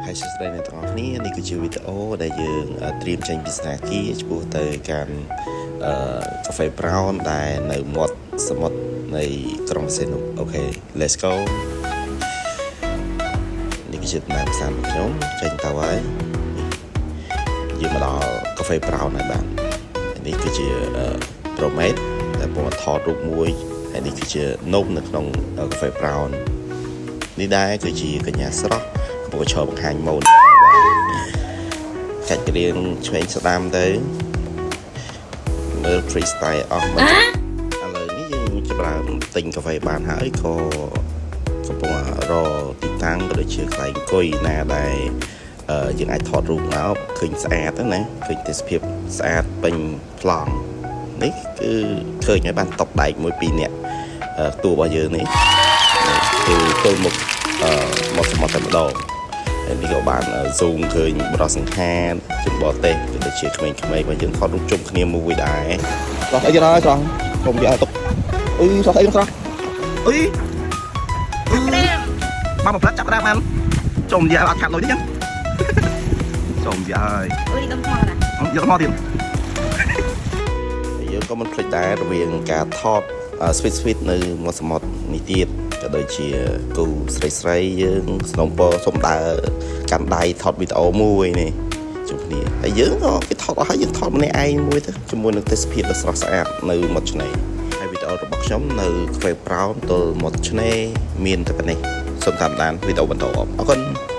ហើយសួស្តីអ្នកទាំងអស់គ្នានេះគឺជាវីដេអូដែលយើងត្រៀមចេញពីសណ្ឋាគារឆ្ពោះទៅកាន់អឺកាហ្វេ Brown ដែលនៅមាត់សមុទ្រនៃក្រុងព្រះសីហនុ OK, let's go. នេះគឺជាដំណើរផ្សាររបស់ខ្ញុំចេញទៅហើយយើងមកដល់កាហ្វេ Brown ហើយបាទនេះគឺជាប្រូមេតដែលពងថតរូបមួយហើយនេះគឺជានំនៅក្នុងកាហ្វេ Brown នេះដែរគឺជាកញ្ញាស្រស់កំពុងឈរបង្ហាញម៉ូតកាច់រៀងឆ្វេងស្ដាំទៅមើល freestyle អស់មកឥឡូវនេះយើងចាប់ដើមទិញកាហ្វេបានហើយក៏កំពុងរកទីតាំងក៏ដូចជាកន្លែងអង្គុយណាដែលយើងអាចថតរូបមកឃើញស្អាតទៅណាឃើញទេសភាពស្អាតពេញប្លង់នេះគឺឃើញហើយបានតបដែកមួយពីរនាក់តួរបស់យើងនេះគឺទល់មុខអឺមកសមុទ្រតែម្ដងហើយនេះក៏បាន zoom ឃើញបរោះសង្ខារជនបរទេសក៏ដូចជាក្មេងៗរបស់យើងថតរូបជុំគ្នាមួយដែរ ស្រស់អីទៀតហើយស្រស់កុំយកទុកអុយស្រស់អីស្រស់អុយអឺបានមួយផ្លាត់ចាប់ក្តារបានចុំយកអត់ខាត់លុយទេចឹងចុំយកហើយ អុយដុំថ្មណា យកមកទៀត យើងក៏មិនភ្លេចដែររវាងការថត sweet sweet នៅមាត់សមុទ្រនេះទៀតក៏ដូចជាគូស្រីស្រីយើងស្នំពរសុំដើរកាន់ដៃថតវីដេអូមួយនេះជុំគ្នាហើយយើងក៏គេថតអស់ហើយយើងថតម្នាក់ឯងមួយទៅជាមួយនឹងទេសភាពដ៏ស្រស់ស្អាតនៅមាត់ឆ្នេរហើយវីដេអូរបស់ខ្ញុំនៅ Cafe Brown ទល់មាត់ឆ្នេរមានតែប៉ុណ្ណេះសូមតាមដានវីដេអូបន្តអរគុណ។